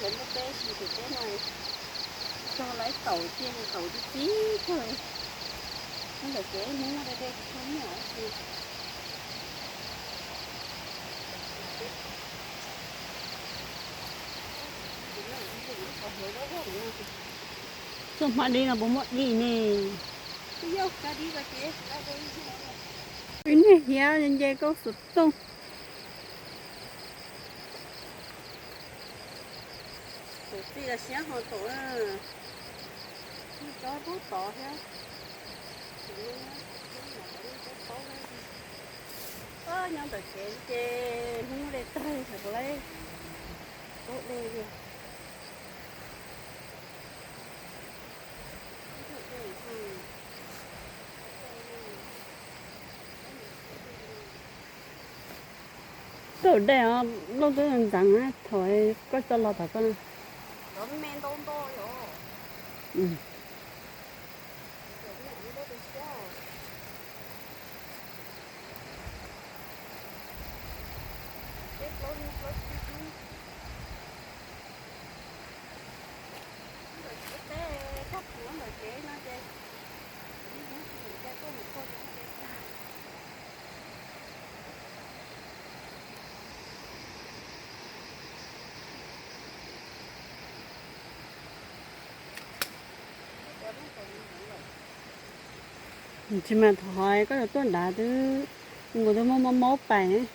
Cov ntuj teb tsis, cov teb no cog lawv taum cia taum tib tib kawg. Nyob ntawm kev hnub deb deb tsis tshua nyiam dab tsi. Tuaj hmab dib no puas muaj dib ne? Ib niag hiav nce kauj xov tooj. Tus txij los siab ho taum, tsob pub tod thiab. Nyob ntawm kev ces hnub dej tawg thaum puas laib kaub dej li. Kaub dej os, lub twb ntxeev na, thaum koj coj los tom koj na. Tsis mas thaum koj yuav tuaj nrad twb, nkaus twb muaj mob mob pais.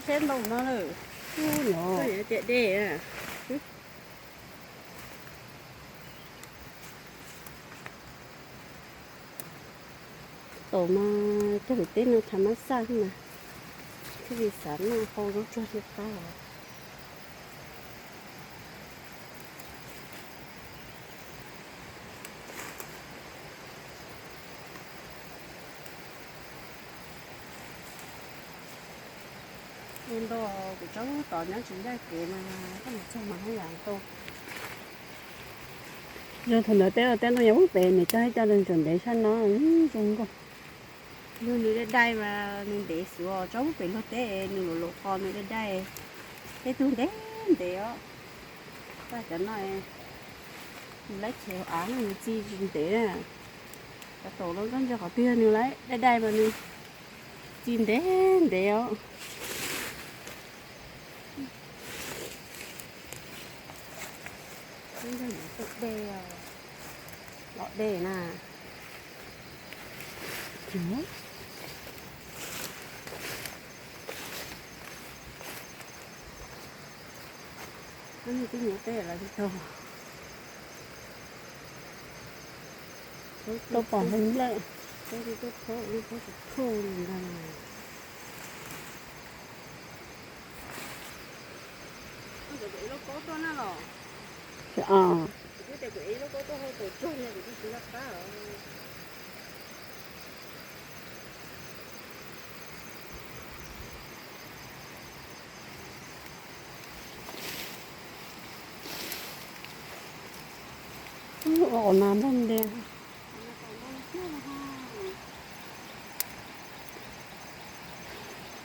Tsheb ntoo no lawm. Tiam dej. Taum mas cog lus teb no thav mab xaj mas thiaj li xav noj hau zaub tsuag thiaj qab os. Ntau, kuv tsob tod nyob tsis ncaj kev mas koj mus txog mas haj yam ntau. Zoo thaum ntawd teb, teb ntoo yog ub pem nws cog ib co ntsuam ntev sab no zoo nkauj. Yog nws dai dai mas nws ntev xwb, tsob ub pem luag teb nws luv luv qos nws dai dai, tej tug ntev ntev os. Tab cov no nws laib chev hauv av no nws txi tsis ntev na. Cov taum los koj ntsia qhov twg yog nws laib dai dai mas nws txi ntev ntev os. Ntawm no tuaj dej, los dej na. Twb nyiam teb los tsis tau. Tau pom hauv nplej. Ua nas npog nti.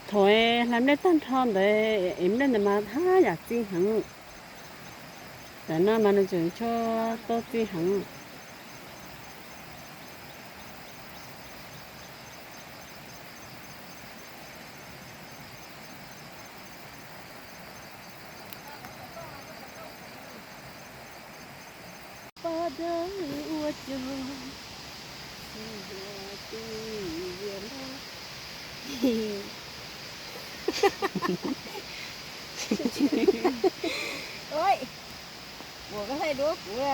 Thaum hla nplej tag nrho ntawd es nplej ntawd mas haj yam txi heev. Tam no mas nws tseem tshuav tau txi heev. Pab dawb ua cog, ua tij vias npog. Ua koj thaij duab kuv a.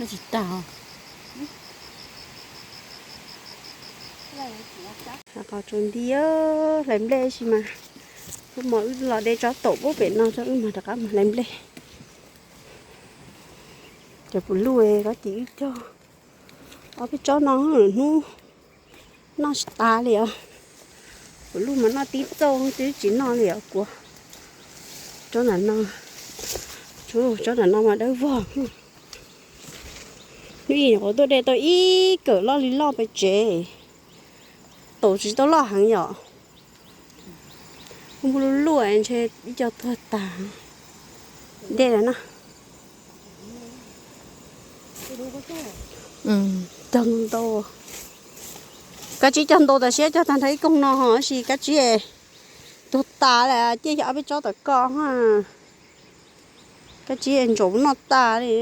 No tsis tas. Qos tsuas nti hlais nplej si mas. Wb mos wb los de tsob taum pub pem no tso wb mas rov qab mus hlais nplej. Cov puv luj koj cis wb cog ob peb tsob no hnub noj tsis tas li os. Puv luj mas noj tib txauj twb tsis noj li os kuv. Tsob ntawm no, tsob ntawm no mas dawb vog. Hnub ib nyuam qhuav tuaj de tau ib kawm loj li loj pem tsev. Taum tsis tau loj heev yom. Npua luj luj ntshe ib co tuag tas. De lawm na. Cog ntau ntau. Kab tsib cog ntau tas siab cog tag nrho ib koog no ho tab sis kab tsib tuag tas lawm, ciaj yog ob peb tsob tom koj ha. Kab tsib ntsaum noj tas li.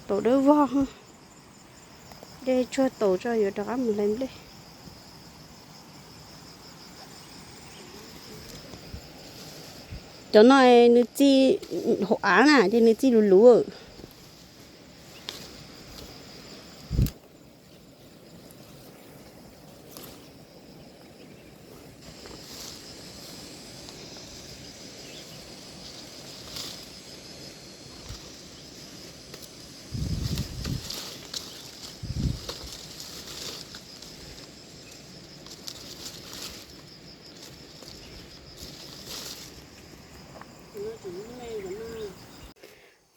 Taum dawb vog. De tsuag taum tso yuav rov qab mus hlais nplej. Cov no nws txi hauv av na ces nws txi luv luv.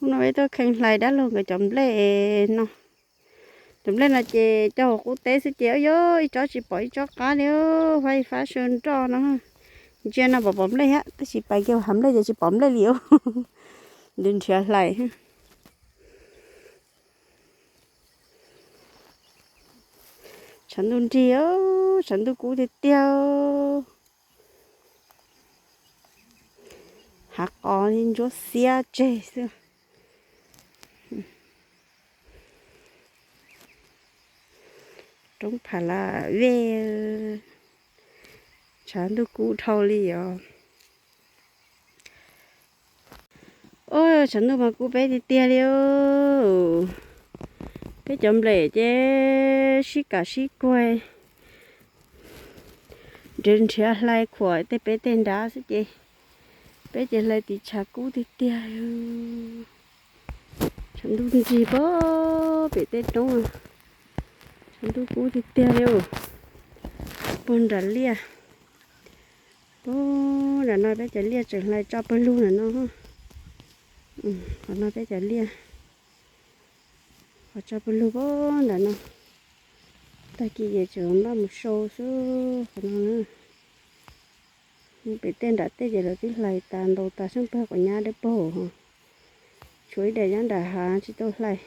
Hnub no peb tuaj kheev hlais dab laug nkawd cov nplej no. Cov nplej no ces cog hauv qub teb xwb ces yog ib tsob tsis pom ib tsob qab li, fab fab saw nroj no. Ntsia no pom pom nplej thiab tab sis pais kiag hav nplej ces tsis pom nplej li. Nrhiav nrhiav hlais. Tshav ntuj nrig, tshav ntuj kub tiag tiag. Hav qos li ntsuab xiab tseg xwb. Roob Pha La Vej, tshav ntuj kub dhau li os. Tshav ntuj mas kub peb tiag tiag li. Peb cov nplej ces sib kam sib kuag, nrhiav nrhiav hlais khuam tej pem tej nrad xwb ces peb ces hlais tim tshav kub tiag tiag. Tshav ntuj nrig pem tej roob, tshav ntuj kub tiag tiag li. Puag nram liaj, puag nram no peb cov liaj tseem hlais tso pawg lug nram no. Qhov no peb cov liaj, qhov tso pawg lug puag nram no. Tag kis ces tseem npaj mus sau xwb qhov no na. Pem tej nram tej ces lawv twb hlais tas ntaus tas xeeb pawg quav nyab dawb paug. Tshuav ib daim nyob nram hav tsis tau hlais,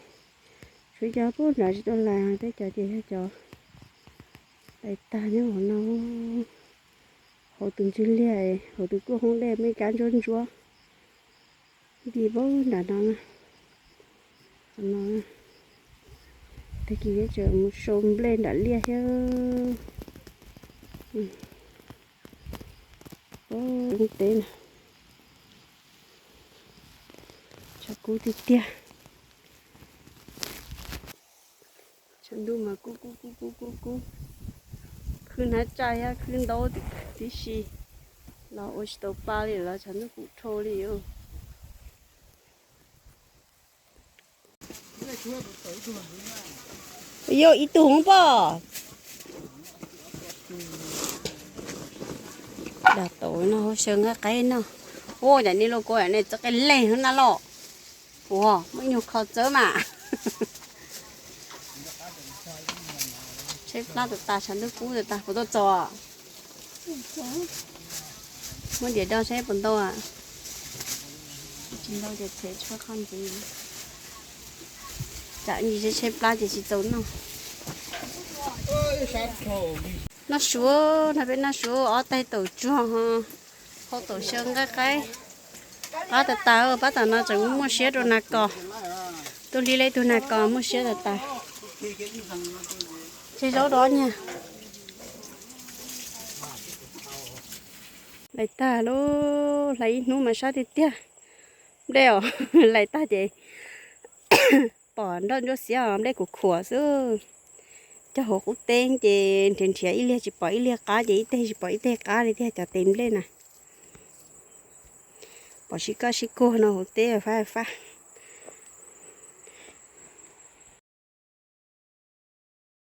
tshuav ib co puag nrad tsis tau hlais, peb cov ces yog cov hlais tag nyob hauv no. Hauv tus ntswg liaj, hauv tus kuj hoob dej muaj ib kab ntsuab ntsuab nti puag nram no. Tag kis peb tseem mus sau nplej nram liaj thiab. Teb na, tshav kub tiag tiag. Tshav ntuj mas kub kub kub kub kub kub. Khwb hnab tsaj thiab khwb ntaub tib si los ua tsis tau pa li los tshav ntuj kub dhau li os. Yog ib tug hoob pob. Dag tau no hauv xyaw nqaij qaib no. Ua cas nej lub kua ne txawj qe leeg na los. Ua muaj nyuag kho txawb mas. Tsheb plab tas tas tshav ntuj kub tas tas puas tau txog? Muab diav do saib puas ntau. Tsis ntau ces tshem tshuaj qhov ntxiv. Tsam ib ntsis tsheb plab ces tsis txaus noj. Noj su, no peb noj su ob tais taum tsuag, hau taum xyaw nqaij qaib. Qab tas tas, pab tam no tseem muaj siab rau nas kos. Tuaj hlib leb tug nas kos muaj siab tas tas. Tseg zaub rov nyag. Hlais tag lauj, hlais ib hnub mas sab tiag tiag. Nplej os, hlais tag ces pom nroj ntsuab xiab os, nplej kuv khuam xwb. Cog hauv qub teeb ces nrhiav nrhiav ib liag tsis pom ib liag qab ces ib teg tsis pom ib teg qab li tiag cov tes nplej na. Pom sib kaj sib kuag no hauv teb fab fab.